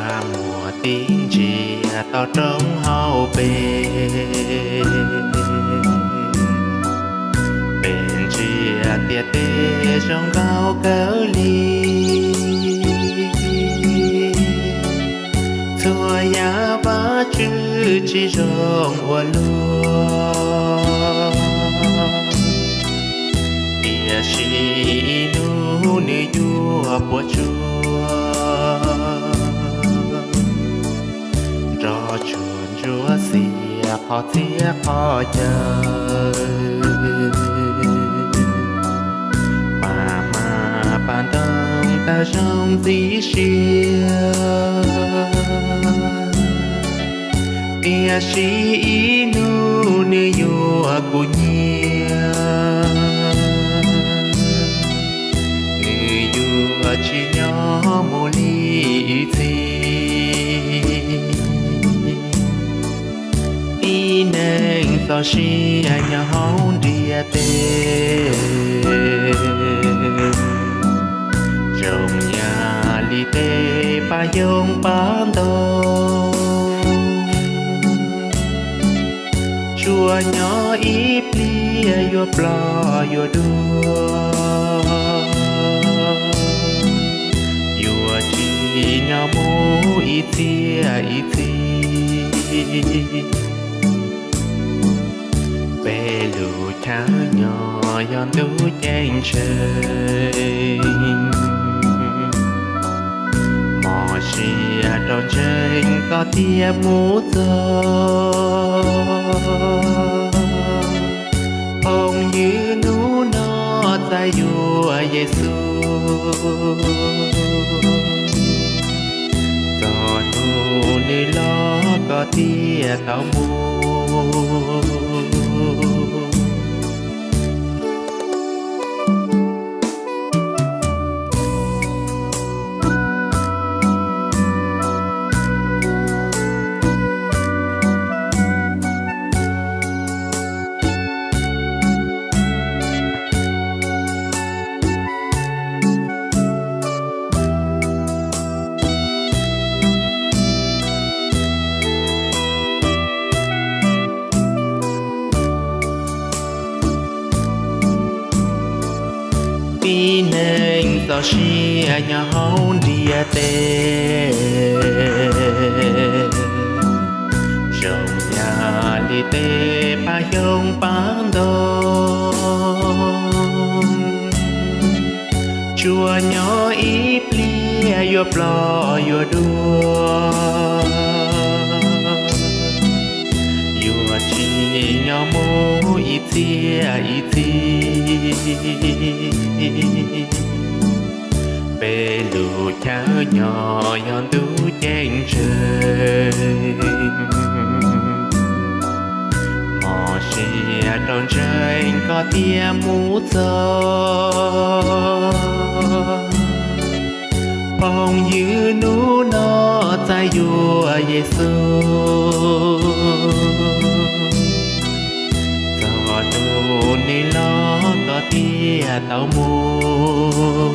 Muaj tib ntsia toj roob hauv pes, pes ntsia tiaj teb zoo nkauj kawg li. Txhua yam Vajtswv tsis zoo ua luaj, tiam sis ib hnub nws yuav puas tsuaj nroj tsuag ntsuab xiam qhov txhia qhov chaw. Paj hmab paj ntoo tawg zoo ntxim siab, tiam sis ib hnub nws yuav kuv nyiam, nws yuav tsis nyob mus li ib txhis. Tib neeg txaus siab nyob hauv ntiaj teb, zoo yam li tej paj xyoob paj ntoo. Tsuas nyob ib pliag yuav ploj yuav dua, yuav tsis nyob mus ib txhiab ib txhis. Peb lub chaw nyob yog ntuj ceeb tsheej, mob siab rau ntseeg koj thiaj mus txog. Phooj ywg, hnub no txais yuav Yexus, txog hnub nws los koj thiaj tau mus. Tib neeg txaus siab nyob hauv ntiaj teb, zoo yam li tej paj xyoob paj ntoo. Tsuas nyob ib pliag yuav ploj yuav dua, yuav tsis nyob mus ib txhiab ib txhis. Peb lub chaw nyob yog ntuj ceeb tsheej, mob siab rau ntseeg koj thiaj mus txog. Phooj ywg, hnub no txais yuav Yexus, txog hnub nws los koj thiaj tau mus.